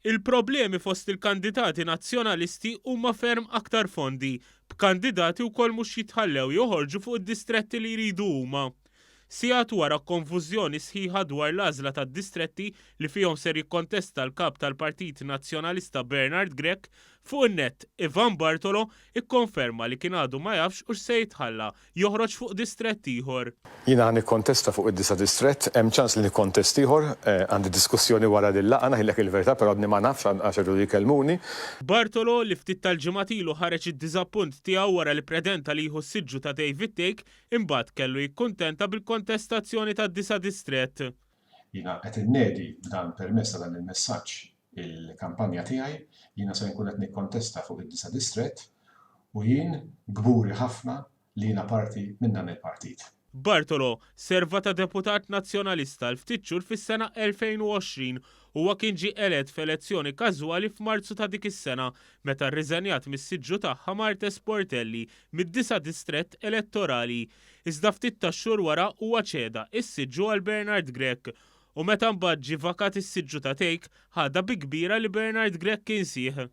Il-problemi fost il-kandidati Nazzjonalisti huma ferm aktar fondi, b'kandidati wkoll mhux jitħallew joħorġu fuq id-distretti li jridu huma. Sigħat wara konfużjoni sħiħa dwar l-għażla tad-distretti li fihom ser jikkontesta l-Kap tal-Partit Nazzjonalista Bernard Grech, fuq in-net Ivan Bartolo ikkonferma li kien għadu ma jafx hux se jitħalla joħroġ fuq distrett ieħor. Jiena ħa nikkontesta fuq id-disa' distrett, hemm ċans li nikkontest ieħor, għandi diskussjoni wara dil-laqgħa, ngħidlek il-verità, però għadni ma nafx għax iridu jkellmuni. Bartolo, li ftit tal-ġimgħat ilu ħareġ id-diżappunt tiegħu wara li pretenda li jieħu s-siġġu ta' David Thake, imbagħad kellu jikkuntenta bil-kontestazzjoni tad-disa' distrett. Jiena qed innedi b'dan permezz ta' dan il-messaġġ il-kampanja tiegħi, jiena se nkun qed nikkontesta fuq id-disa' distrett u jien kburi ħafna li jiena parti minn dan il-partit. Bartolo serva ta' deputat Nazzjonalista għal ftit xhur fis-sena 2020. Huwa kien ġie elett f'elezzjoni każwali f'Marzu ta' dik is-sena meta rriżenjat mis-siġġu tagħha Marthese Portelli mid-disa' distrett elettorali. Iżda ftit tax-xhur wara huwa ċeda s-siġġu għal Bernard Grech U meta mbagħad ġie vakat is-siġġu ta' Thake, ħadha bi kbira li Bernard Grech kien sieħ.